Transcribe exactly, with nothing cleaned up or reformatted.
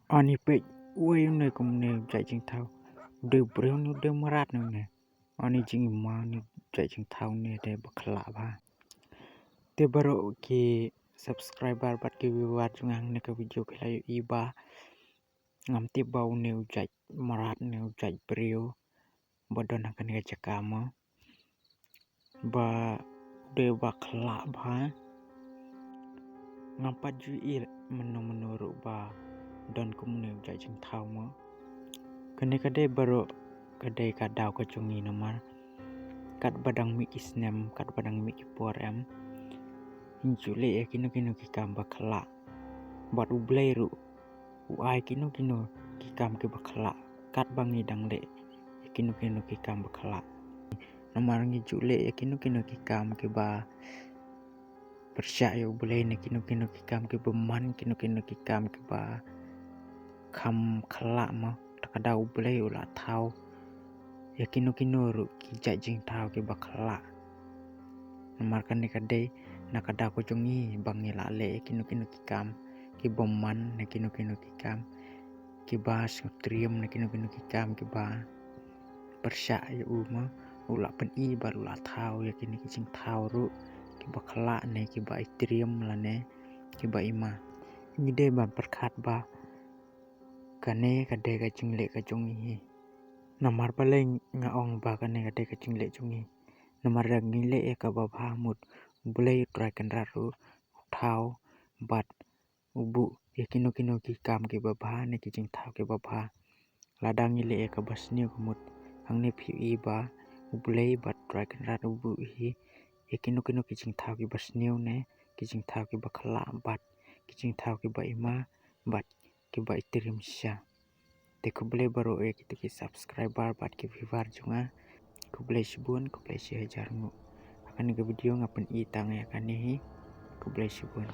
Ani peit, uei une kumne u jait jingthaw? U dei briew ne u dei mrad ne une? Ani jingima une u jait jingthaw une dei bakhlak bha. Te baroh ki subscriber bad ki viewer jong nga hangne ka video phi la ïohi ba ngam tip ba une u jait mrad ne u jait briew ba don ha kane ka jaka mo. Ba u dei bakhlak bha. Ngam pat ju ïohi mynno mynno ruh ba don kumne u jait jingthaw mo. Kane ka dei baroh ka dei ka daw ka jong ngi namar katba dang mih ki snem, katba dang mih ki por em, ngi ju leh ïa kino kino ki kam bakhlak. Bad U Blei ruh u ai kino kino ki kam ki bakhlak katba ngi dang leh ïa kino kino ki kam bakhlak. Namar ngi ju leh ïa kino kino ki kam kiba pyrshah ïa U Blei ne kino kino ki kam ki bymman, kino kino ki kam kiba kham khlak mo. Te ka daw U Blei u la thaw ïa kino kino ruh ki jait jingthaw kiba khlak. Namar kane ka dei na ka daw ka jong ngi ba ngi la leh ïa kino kino ki kam ki bymman ne kino kino ki kam kiba sngewtriem ne kino kino ki kam kiba pyrshah ïa u mo. U la pyni bad u la thaw ïa kine ki jingthaw ruh kiba khlak ne kiba itriem lane kiba ima. Ngi dei ban pyrkhat ba kane ka dei ka jingleh ka jong ngi hi. Namar balei nga ong ba kane ka dei ka jingleh jong ngi? Namar da ngi leh ïa kaba bha mut U Blei U Trai Kynrad ruh u thaw bad u buh ïa kino kino ki kam kiba bha ne ki jingthaw kiba bha. Lada ngi leh ïa kaba sniew ka mut hangne phi ïohi ba U Blei bad Trai Kynrad u buh hi ïa kino kino ki jingthaw kiba sniew ne ki jingthaw kiba khlak bad ki jingthaw kiba ima bad kiba itriem shisha. Te khublei baroh ïa kito ki subscriber bad ki viewer jong nga. Khublei shibun, khublei shihajar nguh. Ha kane ka video nga pyni tang ïa kane hi. Khublei shibun.